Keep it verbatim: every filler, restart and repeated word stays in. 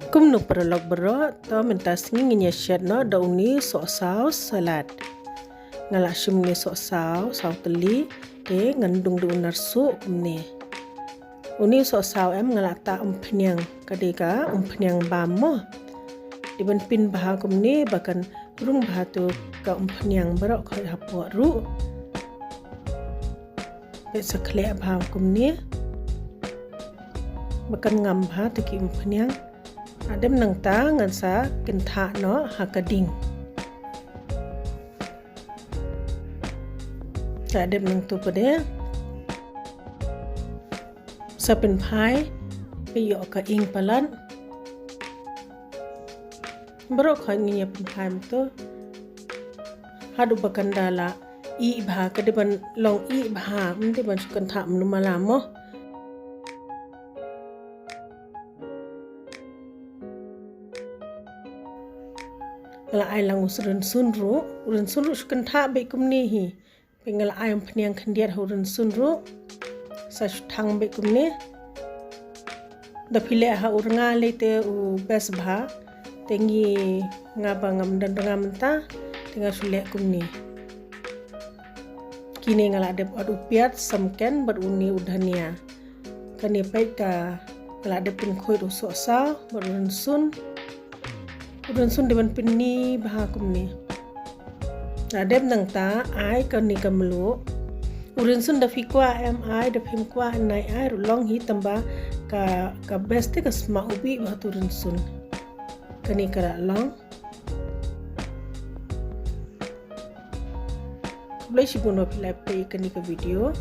Kumno paralok baroh, to mynta sngi ngin ïa shet noh da uni sohsaw salad. Nga la shim uni sohsaw, saw tylli, te ngan dung da u narsuh kumne. Uni sohsaw em nga la tah umphniang, ka dei ka umphniang bam mo. Dei ban pynbha kumne ba kan rung bha tu ka umphniang baroh khoit hapoh ruh. Peit sa khleh bha kumne. Ba kan ngam bha tu ki umphniang. Hadien nangta ngan sa kynthah noh ha ka ding. Hadien nangtu pat de. Sa pynphai, peit ïoh ka ing palat. Baroh khoit ngin ïa pynphai mynta. Haduh ba kan da la ih bha, ka dei ban long ih bha, ym dei ban shu kynthah mynno mynno mo. Nga la ai lang u rynsun ruh, u rynsun ruh shu kynthah beit kumne hi. Peit nga la ai umphniang khyndiat ha u rynsun ruh. Sa shu thang beit kumne. Da phi leh ha u rnga lei te u best bha. Te ngi nga ba ngam don rnga mynta. Te nga shu leh kumne. Kine nga la dep ot u piat, samken bad une u dhania. Kane peit ka nga la dep pynkhuid u sohsaw bad u rynsun. U rynsun dei ban pynni bha kumne. La dep nangta ai kane ka mluh. U rynsun da phi kwah em ai, da phim kwah nai ai ruh long hi, tangba ka, ka best te ka sma u bih bha tu rynsun. Kane ka la long. Khublei shibun ba phi la peit kane ka video.